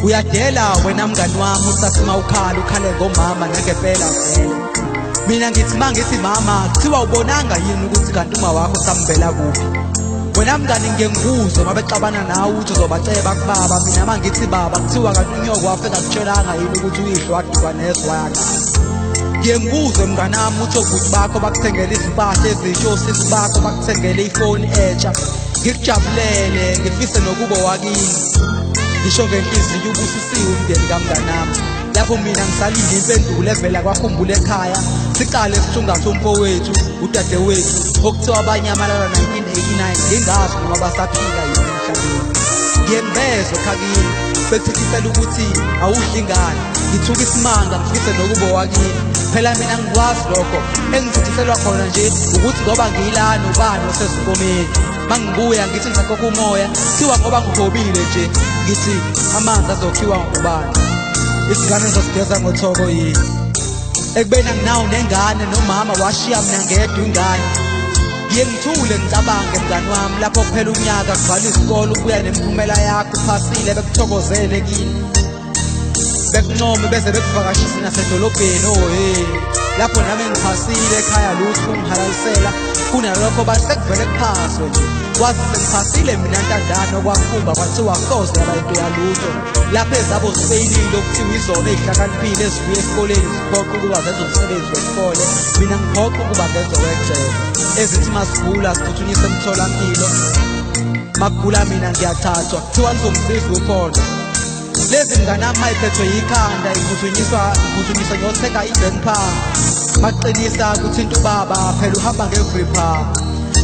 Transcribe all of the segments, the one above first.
Uyadela wena mngani wami, usathi mawukhala ukhale ngomama nangempela vele. Mina ngithi mangithi mama, kuthiwa ubonanga yini ukuthi kanti uma wakho sambela kuphi? Wena mngani ngiyengikuzwe mabexabana nawe uthi uzobaceba kubaba. Mina mangithi baba, kuthiwa kanti unyoko wafika kutshelanga yini ukuthi uyihlo waduka nezwa yakhe. Ngiyengikuzwe mnganami uthi obhuti bakho bakuthengele izimpahla ezintsha, osisi bakho bakuthengele ifoni entsha. Ngikujabulele ngifise nokuba wakini, ngisho ngenhliziyo ubusisiwe umndeni kamnganami. Lapho mina ngisalinde impendulo evela kwakhumbula ekhaya, siqale sithungathe umfowethu udadewethu okuthiwa abanyamalala 1989, ngingazi noma basaphila yini emhlabeni. Ngiyembezwa ekhakini bethethisela ukuthi awudli ingane, ngithuka isimanga ngifise nokuba wakini. Phela mina ngikwazi lokho engithethiselwa khona nje ukuthi ngoba ngiyilana ubani osezinkomeni. Mangibuya ngithi ngisakhokha umoya, kuthiwa ngoba ngihobile nje, ngithi amanzi azokhiwa ngubani? Izingane ngizozigeza ngothoko yini? Ekubeni anginawo nengane, nomama washiya mina ngedwa ingane. Ngiye ngithule ngicabange mngani wami, lapho kuphela unyaka kuvala isikole, ubuya nemiphumela yakho uphasile, bekuthokozele kini, bekuncome beze bekuvakashise nasedolobheni. Oh hey, lapho nami ngiphasile ekhaya lutho ungihalalisela, kunalokho bathi sekuvele kuphaswe nje. Kwazi sengiphasile mina ntandane, okwakhumba kwathiwa soze yaba into yalutho. Lapho ezabo zifeyilile okuthiwa izona ey'hlakaniphile ezibuya esikoleni ziphoqa ukuba zenze umsebenzi wesikole, mina ngiphoqa ukuba ngenze owejele. Ezithi masigula siphuthunyise emtholampilo, makugula mina ngiyathathwa, kuthiwa lizomsiza uphondo. Lezi mnganami mayiphethwe yikhanda iphuthunyiswa ngiyothenga i-grandpa, maqinisa kuthinta ubaba phela uhamba ngevripha.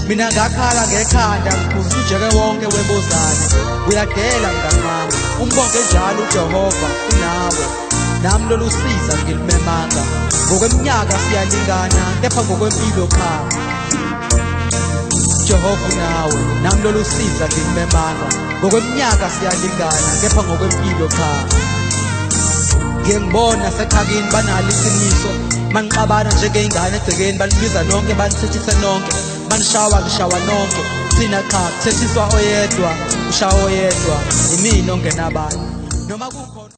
Mina ngakhala ngekhanda ngiphuza ujeke wonke webozane. Uyadela mngani wami, umbonge njalo uJehova unawe. Nami lolu siza ngilimemanga, ngokweminyaka siyalingana kepha ngokwempilo cha. Jehova unawe, nami lolu siza ngilimemanga, ngokweminyaka siyalingana kepha ngokwempilo cha. Ngiye ngibona sekhakini banalo iqiniso, manixabana njengey'ngane egcekeni, banibiza nonke banithethise nonke, manishawa ngishawa nonke. Thina cha, kuthethiswa oyedwa ushawa oyedwa, yimina ongenabani noma kukhona.